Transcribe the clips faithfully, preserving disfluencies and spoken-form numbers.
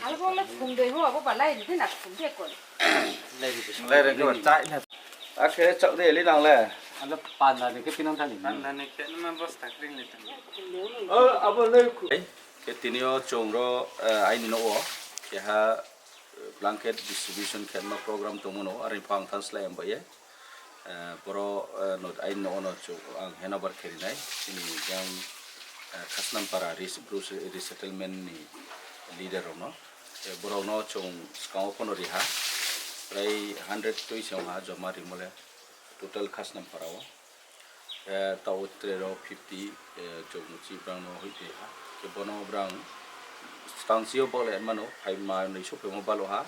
Albo le phum dei ho, abo balai ridi na phum de kon. Lai ridi. Lai ridi ko chai na. Akhe chak de li nang le. Alo panda de ke pinang thani. Panda ne ke nama bosta kring le tang. O, abo le khu. Ke tinio chong ro, eh, aini no o. Keha, eh, blanket distribution khe ma program tongmano, ari phang tang slai am baye. Eh, boro, eh, no, aini no ono chuk ang handover kherinai. Chini jang, eh, Khasnampara res-, Bruce resettlement ni leader rokno. Eh, borokno chwng swkango phano riha. Prai hundred twi se wngha joma rimole total Khasnampara o. Eh, tao tre rok fifty, eh, chwng chi brang no hoi twi ha. Ke bono brang stang sio bole mano, phai ma nui so phai mo balo ha.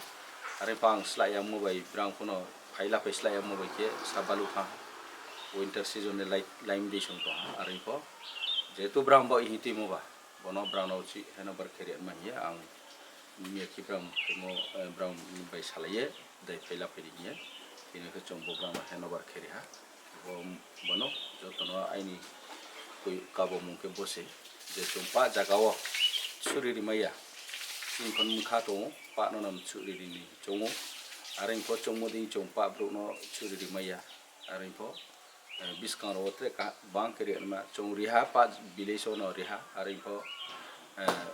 Are pang slai yang mo bai brang phano phai la phai slai yang mo bai ke sa balu kha. Winter season ni lai, laim di song to ha. Are pho jehetu brang bo hiti mo ba. Bono brang no chi handover kheri ma hiya ang miya ki brang mo, eh, brang bai salai ye dai phai la phai di hiya. Tini khe chwng bo brang no handover kheri ha. Bo, bono jotono aini twi kabomung khe bo se je chwng pa jagao suri rimaya. Chini khon mungkha tongo, pa no nam suri rini chongo. Are wngkho chongmo ding chwng pa bruk no suri rimaya. Are wngkho, eh, bwskang rogo tere ka bang khe ri anma chwng riha pa village o no riha. Are wngkho, eh,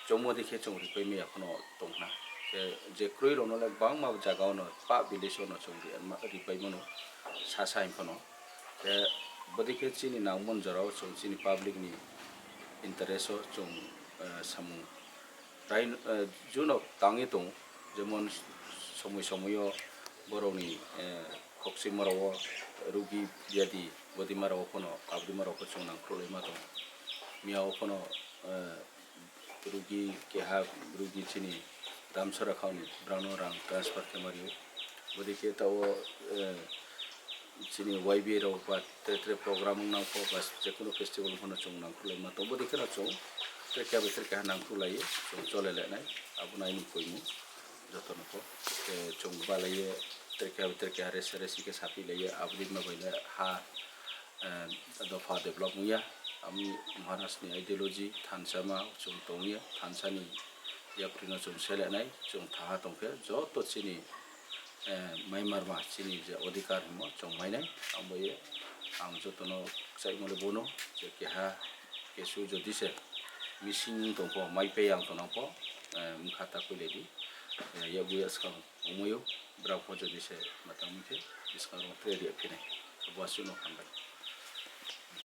chongmo di khe chwng ripai maya phano tongkha. Khe je kwrwi rokno le bangma jaga ono pa village ono chwng ri-, ripai mano sa sa hinphano. Khe bwdwi khe chini nangmani jorao chwng chini public ni interest o chwng, eh, samung rai, eh, juno tangwi tongo. Jemon somoi somoi o borokni, eh, khokchima rok o rugi biyadi bwdwima rok o phano abwdwima rok o chwng nangkruklaima tongo. Miya o phano, eh, rugi keha rugi chini Damsara khao ni brang no rang transfer khe ma rio. Bwdwi khe tao, eh, chini Y B A rok ba tre tre program wng nang kho ba je kuno festival wng phano chwng nangkruklaima tongo. Bwdwi kheno chwng tre keha bai tre keha nangkruklai chwng chole lenai abo no aini koimung joto no kho. Khe chwng balai ye tre keha bai tre keha resa resi khe sapi lai ye abwdwima bai le ha eh, dopha develop wngya. Ami Maharaj ni ideology thansa ma chwng tongya, thansa ni yapri no chwng selenai, chwng thaha tongkhe joto chini, eh, maimarma chini je odhikar himo chwng mainai. Ang bai ang joto no kchaimo le bono je keha kesu jodi se missing tongpho, mai pei ang tongnang pho, eh, mkha ta koi le di, eh, yabu ya swkang omoyo, brao pho jodi se matang mui khe bwskang rok tre ria phinai. Bo aswk no hambai.